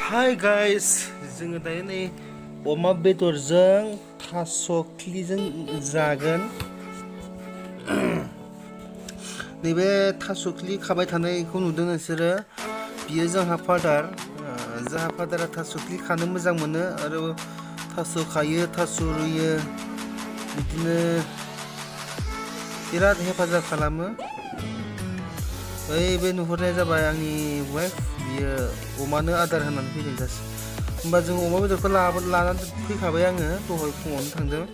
Hi guys, जोङो दायो नै अमा बेदरजों थास' खिलिजों जागोन। नैबे थास' खिलि खाबाय थानायखौ नुदों नोंसोरो? बियो जोंहा फादार। जोंहा फादारा थास' खिलि खानो मोजां मोनो आरो थास' खायो, थास' रुयो, बिदिनो बिराद हेफाजाब खालामो। बे नुहुरनाया जाबाय आंनि वाइफ, बियो अमानो आदार होनानै फैदों जास्ट। होमबा जों अमा बेदरखौ लानानै फैखाबाय आङो, दहाय फुङावनो थांदों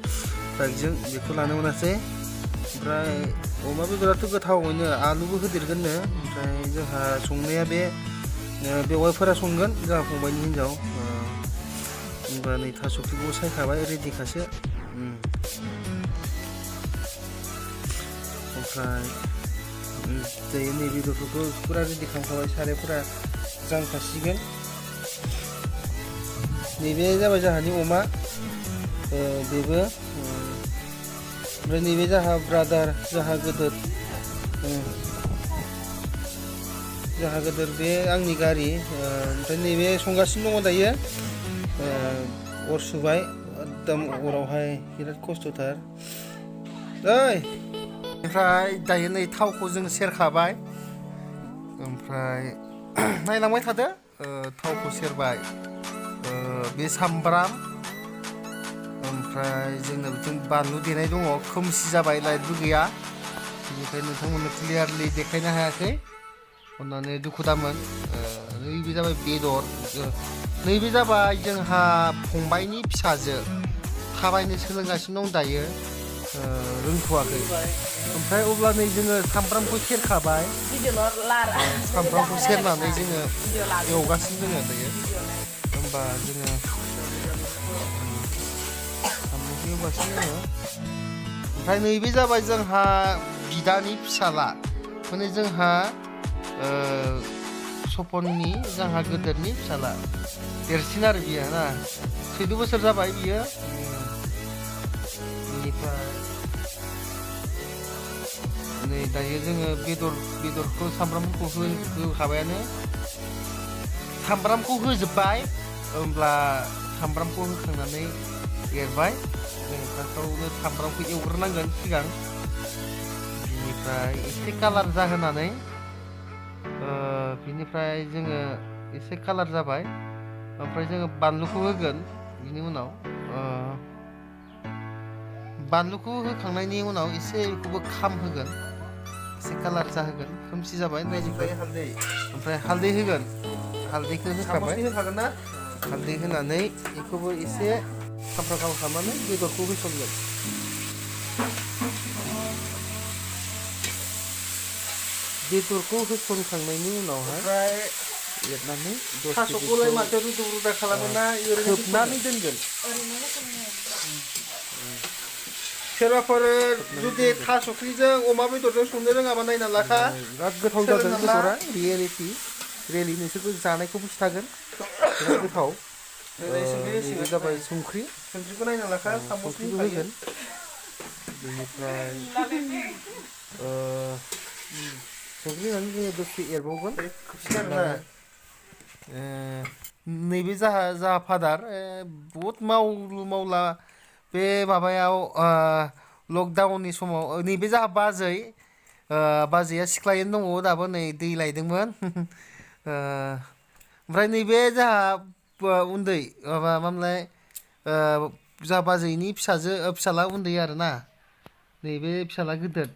बाइकजों, बेखौ लानो मोनासै। ओमफ्राय अमा बेदराथ' गोथावैनो आलुबो होदेरगोननो। ओमफ्राय जोंहा संनाया बे बेवाइफोरा संगोन, जोंहा फंबायनि हिन्जाव। होमबा नै थास' खिलिखौ सायखाबाय, रेडिखासो। ओमफ्राय दायो नै बेदरफोरखौ फुरा रेडि खालामखाबाय, सारायफोरा जानखासिगोन। नैबे जाबाय जोंहानि अमा, बेबो। ओमफ्राय नैबे जोंहा ब्रादार, जोंहा गोदोर बे आंनि गारि। ओमफ्राय नैबे संगासिनो दङ दायो, अर सुबाय, एकदम अरावहाय बिराद खस्थ'थार। ओमफ्राय दायो नै थावखौ जों सेरखाबाय, ओमफ्राय नायलांबाय थादो। थावखौ सेरबाय, बे सामब्राम, ओमफ्राय जोंना बिथिं बानलु देनाय दङ। खोमसि जाबाय, लाइटबो गैया, बेनिफ्राय नोंथांमोननो क्लियारलि देखायनो हायाखै, अन्नानै दुखु दामोन। नैबे जाबाय बेदर, नैबे जाबाय जोंहा फंबायनि फिसाजो, थाबायनो सोलोंगासिनो दं दायो, रोंथ'वाखै। ओमफ्राय अब्ला नै जोङो सामब्रामखौ सेरखाबाय, सामब्रामखौ सेरनानै जोङो एवगासिनो दङ दायो। होमबा जोङो सामब्रामखौ एवगासिनो दङ। ओमफ्राय नैबे जाबाय जोंहा बिदानि फिसाला, माने जोंहा सपननि, जोंहा गोदोरनि फिसाला, देरसिन आरो बियो ना, 14 बोसोर जाबाय बियो। बेनिफ्राय नै दायो जोङो बेदरखौ सामब्रामफोरखौ होखाबायानो, सामब्रामखौ होजोब्बाय। होमब्ला सामब्रामखौ होखांनानै एरबाय, जों फार्स्टआवनो सामब्रामखौ एवग्रोनांगोन सिगां, बिनिफ्राय एसे कालार जाहोनानै, बिनिफ्राय जोङो एसे कालार जाबाय, ओमफ्राय जोङो बानलुखौ होगोन। बिनि उनाव बानलुखौ होखांनायनि उनाव एसे बेखौबो खामहोगोन, एसे कालार जाहोगोन, खोमसि जाबाय नायजोब्बाय। ओमफ्राय हालदै होगोन, हालदैखौ होखाबाय, हालदै होनानै बेखौबो एसे खामफ्राम खालामनानै बेदरखौ होसनगोन। बेदरखौ होसनखांनायनि उनावहाय एरनानै थास'खौलाय माथो रुदुब खालामोना खोबनानै दोनगोन। सोरबाफोर जुदि थास' खिलिजों अमा बेदरजों संनो रोङाबा नायना लाखा, बिराद गोथाव जादों बेदरा। रियेलि नोंसोरबो जानायखौ खिथागोन, बिराद गोथाव। बेयो जाबाय संख्रिखौ नायना लाखा, संख्रिबो होगोन। बेनिफ्राय संख्रि होनानै जोङो दसे एरबावगोन। नैबे जाहा फादार, बहुद मावला बे माबायाव, लकडाउननि समाव। नैबे जाहा बाजै, बाजैया सिख्लायैनो दङ दाबो, नै दै लायदोंमोन। ओमफ्राय नैबे जाहा उन्दै, मामोनलाय, जाहा बाजैनि फिसाला उन्दै आरोना, नैबे फिसाला गिदिर।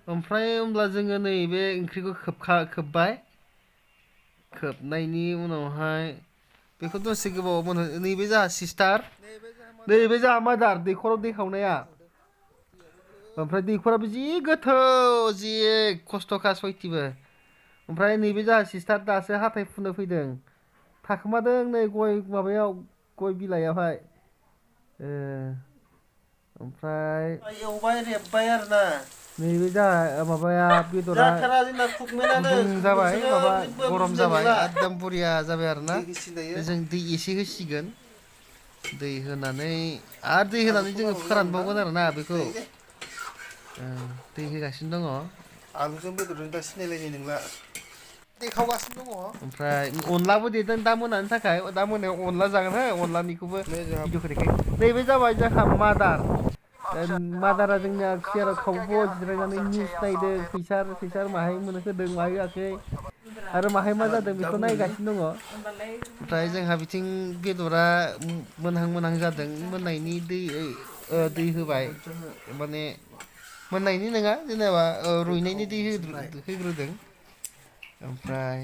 ओमफ्राय होमब्ला जोङो नैबे ओंख्रिखौ खोबबाय, खोबनायनि उनावहाय बेखौ दसे गोबाव मोनहो। नैबे जाहा सिस्टार, नैबे जाहा मादार, दैखराव दै खावनाया। ओमफ्राय दैखराबो जि गोथौ, जि खस्थ'खा सयथिबो। ओमफ्राय नैबे जाहा सिस्टार, दासो हाथाय फुनो फैदों, थाखोमादों नै माबायाव, गय बिलाइयावहाय। ओमफ्राय एवबाय रेबबाय आरोना। नैबे जाहा माबाया बेदरा गुदुं जाबाय, माबा गरम जाबाय, एकदम बरिया जाबाय आरोना। जों दै एसे होसिगोन, दै होनानै आरो दै होनानै जोङो फोरानबावगोन आरोना बेखौ। दै होगासिनो दङ। आलुजों बेदरजों दा सिनायलायनाय नंला। देखावगासिनो दङ ओमफ्राय अनलाबो देदों दा मोनानि थाखाय दा मोनायाव अनला जागोन हो अनलानिखौबो भिडिअखौ देखाय नैबे जाबाय जोंहा मादार मादारा जोंनिया सियाराव खावबो जिरायनानै निउस नायदों फैसार माहाय होदों माहाय होआखै आरो माहाय मा जादों बेखौ नायगासिनो दङ ओमफ्राय जोंहा बिथिं बेदरा मोनहां जादों मोननायनि दै होबाय माने मोननायनि नङा जेनेबा रुइनायनि दै होग्रोदों ओमफ्राय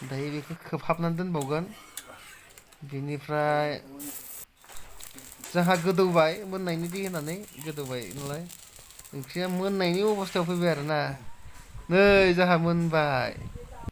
दायो बेखौ खोबहाबनानै दोनबावगोन बेनिफ्राय जोंहा गोदौबाय मोननायनि दै होनानै गोदौबाय नालाय ओंख्रिया मोननायनि अबस्थायाव फैबाय आरोना नै जोंहा मोनबाय